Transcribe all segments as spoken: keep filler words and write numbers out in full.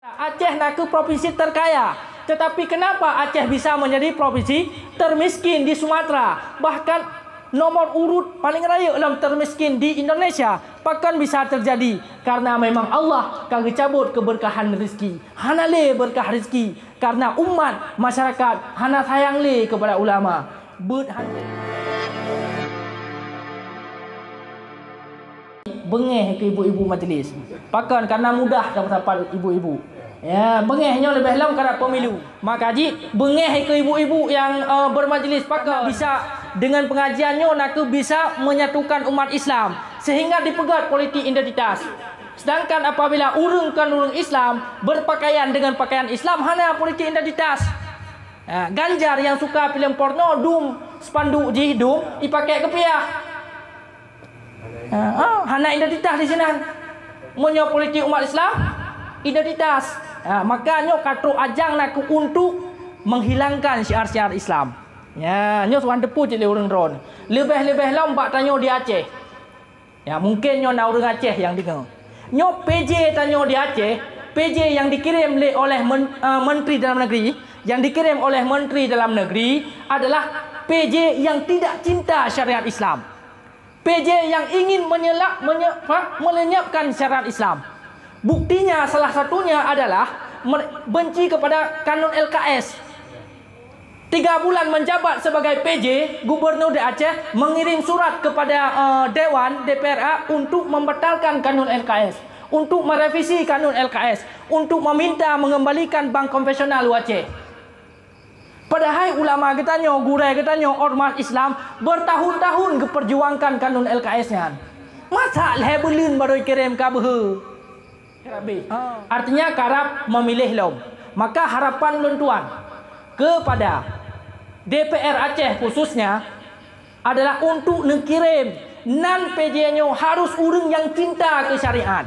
Aceh nakeuh provinsi terkaya, tetapi kenapa Aceh bisa menjadi provinsi termiskin di Sumatera, bahkan nomor urut paling rayeuk lom termiskin di Indonesia? Pakon bisa terjadi? Karena memang Allah ka geucabut keberkahan rezeki. Hana lé berkah rezeki karena umat masyarakat hana sayang lé kepada ulama. Beuet han- Beungéh keu ibu-ibu majlis. Pakon? Karena mudah dapat ibu-ibu. Ya, beungéh nyoe leubeh lom karena pemilu. Maka jih beungéh keu ibu-ibu yang, eh, bermajlis. Pakon? Bisa dengan pengajian nyoe nakeuh bisa menyatukan umat Islam sehingga dipeugét politik identitas. Sedangkan apabila ureuëng kon ureuëng Islam berpakaian dengan pakaian Islam, hana politik identitas. Ha, Ganjar yang suka filem porno dum spanduk jih dum dipakai keupiah. Ha, ha, hana identitas di sinan. Meunyoe politik umat Islam, identitas. Ha, maka nyoe ka trok ajang nakeuh untuk menghilangkan syiar-syiar Islam. Ya, nyoe suan teupeu cit lé ureuëng droen. Leubeh-leubeh lom bak tanyoe di Aceh. Ya, mungkin nyoe na ureuëng Aceh nyang deungoe. Nyoe P J tanyoe di Aceh, P J yang dikirim lé oleh men-, eh, Menteri Dalam Negeri, yang dikirim oleh Menteri Dalam Negeri adalah P J yang tidak cinta syariat Islam. P J yang ingin menyelak, menye-, apa, melenyapkan syariat Islam. Buktinya salah satunya adalah mer-, benci kepada kanun L K S. Tiga bulan menjabat sebagai P J, Gubernur di Aceh mengirim surat kepada, eh, Dewan D P R A untuk membatalkan kanun L K S, untuk merevisi kanun L K S, untuk meminta mengembalikan bank konvensional u Aceh. Padahai ulama geutanyoe, gurée geutanyoe, ormas Islam bertahun-tahun geuperjuangkan kanun L K S nyan. Masa lhée buleuen baru kirém ka beuhe? Artinya karab memilih lom. Maka harapan lôn tuan kepada D P R Aceh khususnya adalah untuk neukirém nan P J nyoe harus ureuëng nyang cinta keu syariat.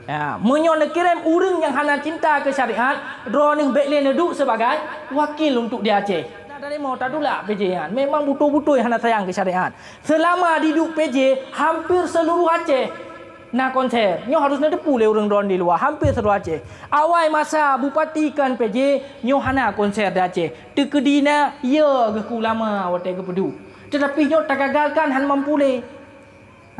Ya, meunyoe neukirém ureuëng nyang hana cinta keu syariat, droeneuh bék lé neuduek sebagai wakil untuk di Aceh. Nah, dari mau tadulak P J nyan, memang beutôi-beutôi hana sayang keu syariat. Selama diduek P J, hampir seluruh Aceh na konser. Nyoe harus neuteupeue lé ureuëng droen di luwa, hampir seluruh Aceh. Awai masa bupati kon P J, nyoe hana konser di Aceh. Teukeudi na, ya geuh keu ulama watée geupeuduek. Tetapi nyoe tagagalkan, hana mampu lé.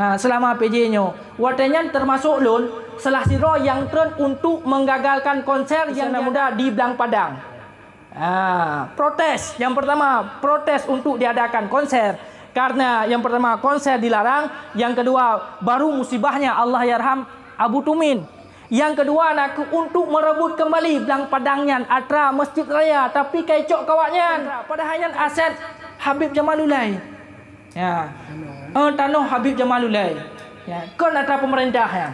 Ha, selama P J nyoe. Watée nyan termasuk lôn salah sidroe nyang treun untuk menggagalkan konser nyang muda di Blang Padang. Ah, protes. Yang pertama, protes untuk diadakan konser. Karena yang pertama, konser dilarang. Yang kedua, baru musibahnya, Allahyarham Abu Tumin. Yang kedua, nakeuh untuk merebut kembali Blang Padang nyan atra Masjid Raya, tapi ka icok keu awaknyan. Padahai nyan aset Habib Jamalullail. Ya. Eh, tanoh Habib Jamalullail. Ya, kon atra pemerintah nyan.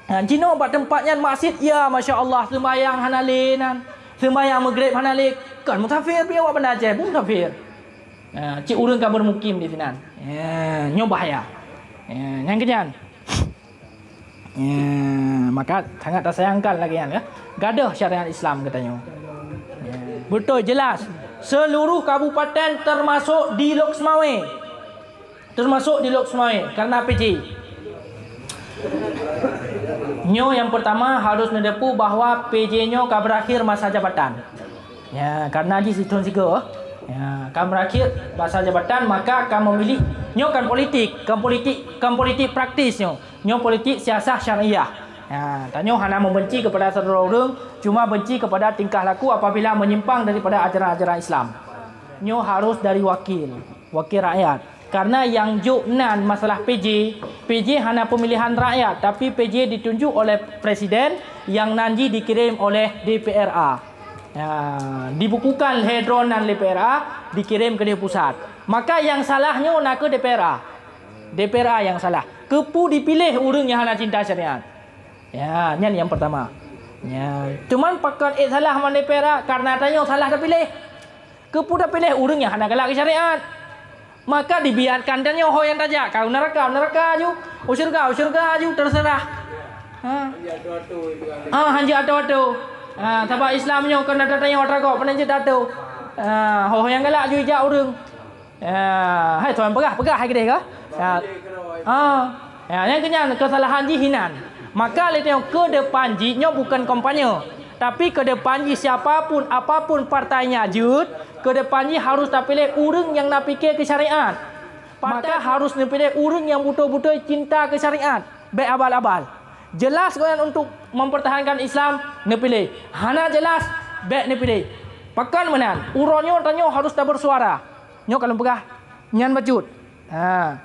Ha, jinoe bak teumpat nyan masjid, ya, masya Allah, seumbahyang hana lé nan. Seumbahyang Maghrib hana lé. Kon musafir pih awak Banda Aceh, bukan musafir. Ha, cit ureuëng ka bermukim di sinan. Ya, nyoe bahaya. Ya, nyang keunyan. Ya, maka sangat tersayangkan lagée nyan, ya. Gadoh syariat Islam geutanyoe. Ya. Beutôi, jelas. Seluruh kabupaten termasuk di Lhokseumawe. Termasuk di Lhokseumawe, karena P J. Nyoe nyang pertama harus neuteupeue bahwa P J nyoe ka berakhir masa jabatan. Ya, karena jih sithon sigoe. Ya, ka berakhir masa jabatan, maka ka memilih. Nyoe kan politik, kan politik, kan politik praktis nyoe. Nyoe politik siasah syariah. Ya, tanyoe hana membenci kepada sidroe ureuëng, cuma benci kepada tingkah laku apabila menyimpang daripada ajaran-ajaran Islam. Nyoe harus dari wakil, wakil rakyat. Karena nyang jok nan masalah P J, P J hana pemilihan rakyat, tapi P J ditunjuk oleh presiden, nyang nan jih dikirim oleh D P R A. Ya, dibukukan lhée droe nan D P R A, dikirim keudeh pusat. Maka nyang salah nyoe nakeuh D P R A. D P R A nyang salah. Keupeue dipiléh ureuëng nyang hana cinta syariat? Ya, nyan nyang pertama. Ya, cuman pakon ék salah man D P R A, karena tanyoe salah tapiléh. Keupeue tapiléh ureuëng nyang hana galak keu syariat? Maka dibiarkan tanyoe ho nyang tajak, ka u neuraka, u neuraka aju, u syeuruga, u syeuruga aju, terserah. Ha. Ha, hanjeuet atô-atô. Ha, sabab Islam nyoe kon atra tanyoe atra gob, pane jeuet atô. Ha, ho nyang galak aju ijak ureuëng. Ya, hai tuan peugah, peugah hai keudeh ka? Ya. Ha. Ya, nyang keunyan kesalahan jih hinan. Maka lé tanyoe keu depan jih nyoe bukon kampanye, tapi keu depan jih siapa pun, apa pun partai nyang jeuet, keu depan jih harus tapiléh ureuëng nyang na pike keu syariat. Maka harus neupiléh ureuëng nyang beutôi-beutôi cinta keu syariat, bék abal-abal. Jeulaih gobnyan untuk mempertahankan Islam, neupiléh. Hana jeulaih, bék neupiléh. Pakon meunan, uroe nyoe tanyoe harus tabersuara. Nyoe ka lôn peugah, nyan bacut. Ha.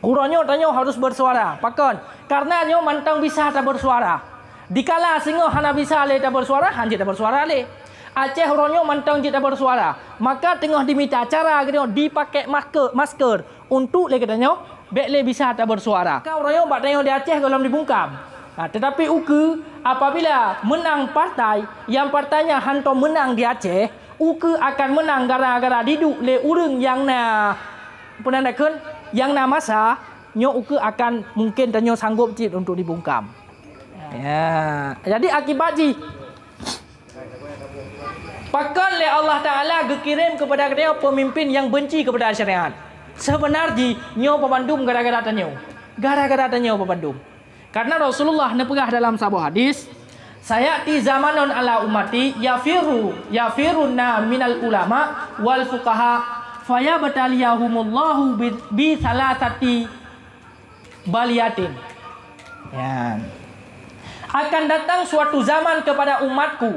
Uroe nyoe tanyoe harus bersuara. Pakon? Karena nyoe mantong bisa tabersuara. Dikala singoh hana bisa lé tabersuara, hanjeuet tabersuara lé. Aceh uroe nyoe mantong jeuet tabersuara. Maka teungoh dimita cara geutanyoe dipakèk masker, masker untuk lé geutanyoe bék lé bisa tabersuara. Ka uroe nyoe bak tanyoe di Aceh gohlom dibungkam. Ha, tetapi ukeue apabila menang partai, nyang partainya hantom menang di Aceh, ukeue akan menang gara-gara diduek lé ureuëng nyang na, peue nan takheun, nyang na masa, nyoe ukeue akan mungken tanyoe sanggob cit untuk dibungkam. Ya, jadi akibat jih, pakon lé Allah Taala geukirém kepada geutanyoe pemimpin nyang benci kepada syariat? Sebenar jih nyoe pabandum gara-gara tanyoe. Gara-gara tanyoe pabandum. Karena Rasulullah neupeugah dalam saboh hadis, "Sayati zamanun ala ummati yafiru, yafiruna minal ulama wal fuqaha, fayabtaliyahumullahu bi, bi salasati baliyatin." Ya. Akan datang suatu zaman kepada umatku,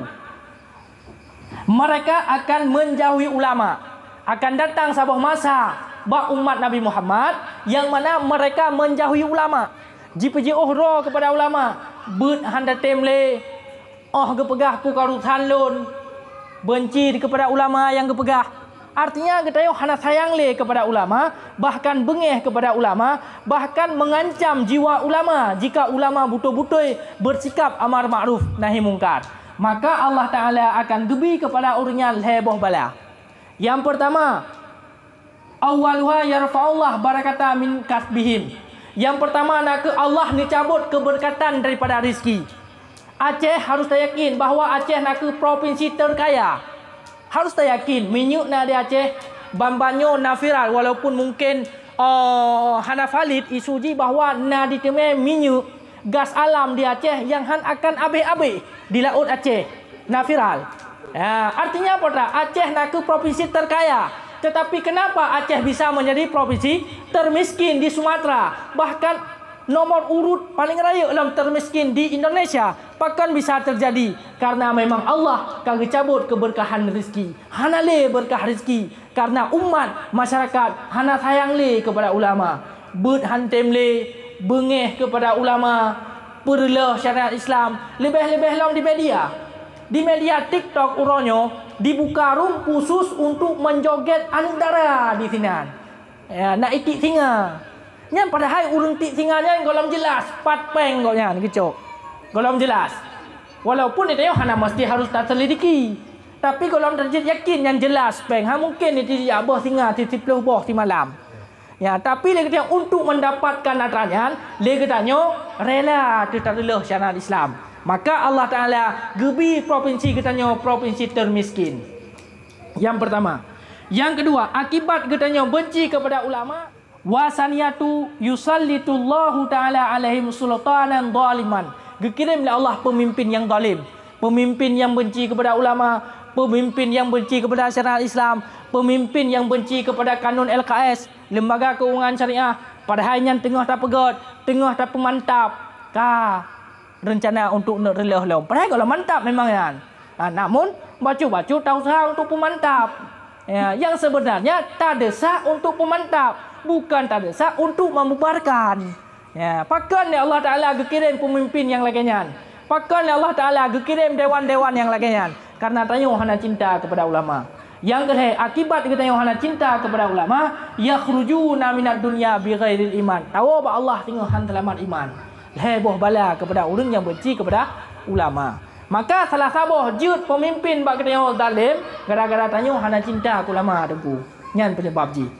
mereka akan menjauhi ulama. Akan datang saboh masa bak umat Nabi Muhammad, nyang mana mereka menjauhi ulama. Jipeujiôh droe kepada ulama, beuet hana tem lé, óh geupeugah peue ka urusan lôn, benci kepada ulama nyang geupeugah. Artinya geutanyoe hana sayang lé kepada ulama, bahkan beungéh kepada ulama, bahkan mengancam jiwa ulama jika ulama beutôi-beutôi bersikap amar ma'ruf nahi mungkar. Maka Allah Taala akan geubi kepada ureuëng nyan lhée boh bala. Nyang peurtama, awwaluha yarfa'ullah barakata min kasbihim. Nyang peurtama nakeuh Allah neucabot keubeureukatan daripada rizki. Aceh harus tayakin bahwa Aceh nakeuh propinsi teukaya. Harus tayakin minyeuk na di Aceh, ban-ban nyoe na viral walaupun mungken, eh, hana valid isu jih bahwa na diteumé minyeuk gas alam di Aceh nyang hán akan abéh-abéh di laôt Aceh. Na viral. Ya, artinya apa, Tra? Aceh nakeuh propinsi teukaya. Tetapi kenapa Aceh bisa menjadi propinsi termiskin di Sumatera? Bahkan nomor urut paling rayeuk lom termiskin di Indonesia. Pakon bisa teujadi? Karena memang Allah ka geucabot keubeureukatan rizki. Hana lé beureukatan rizki karena umat masyarakat hana sayang lé kepada ulama. Beuet hán tem lé, beungéh kepada ulama, peureuloh syariat Islam, leubeh-leubeh lom di media. Di media TikTok uroe nyoe dibuka room khusus untuk menjoget aneuk dara di sinan. Ya, nak itiek singa. Nyan padahai ureuëng tiek singa nyan gohlom jeulaih pat péng gobnyan geucok. Gohlom jeulaih. Walaupun geutanyoe hana meusti harôh taseulidiki. Tapi gohlom tajeuet yakin nyan jeulaih péng. Hana mungken jijak boh singa siploh boh simalam. Ya, tapi lé geutanyoe untuk mendapatkan atra nyan, lé geutanyoe rela teuh tareuleuh syariat Islam. Maka Allah Taala geubi propinsi geutanyoe propinsi termiskin. Nyang peurtama. Nyang keudua, akibat geutanyoe benci keupada ulama, wasaniatu yusallitullahu ta'ala alaihim sultanan zaliman. Geukirém lé Allah peumimpin nyang zalim, peumimpin nyang benci keupada ulama, peumimpin nyang benci keupada syariat Islam, peumimpin nyang benci keupada kanun L K S, Lembaga Keuangan Syariah, padahai nyan teungoh tapeugét, teungoh tapeumantap, ka reuncana untuk neuk reuleuh lom. Padahai gohlom mantap memang nyan. Ha, namun, bacut-bacut tausaha untuk peumantap. Ya, yang sebenarnya tadesak untuk peumantap, bukan tadesak untuk membubarkan. Ya, pakon lé Allah Taala geukirém peumimpin nyang lagée nyan? Pakon lé Allah Taala geukirém dewan-dewan nyang lagée nyan? Karena tanyoe hana cinta keupada ulama. Nyang keulhée, akibat geutanyoe hana cinta keupada ulama, yakhrujuna minad dunya bighairil iman. Tawoe bak Allah teungoh hán seulamat iman. Lhée boh bala keupada ureuëng nyang benci keupada ulama. Maka salah saboh jeuet peumimpin bak geutanyoe zalem gara-gara tanyoe hana cinta keu ulama, Teungku. Nyan peunyeubab jih.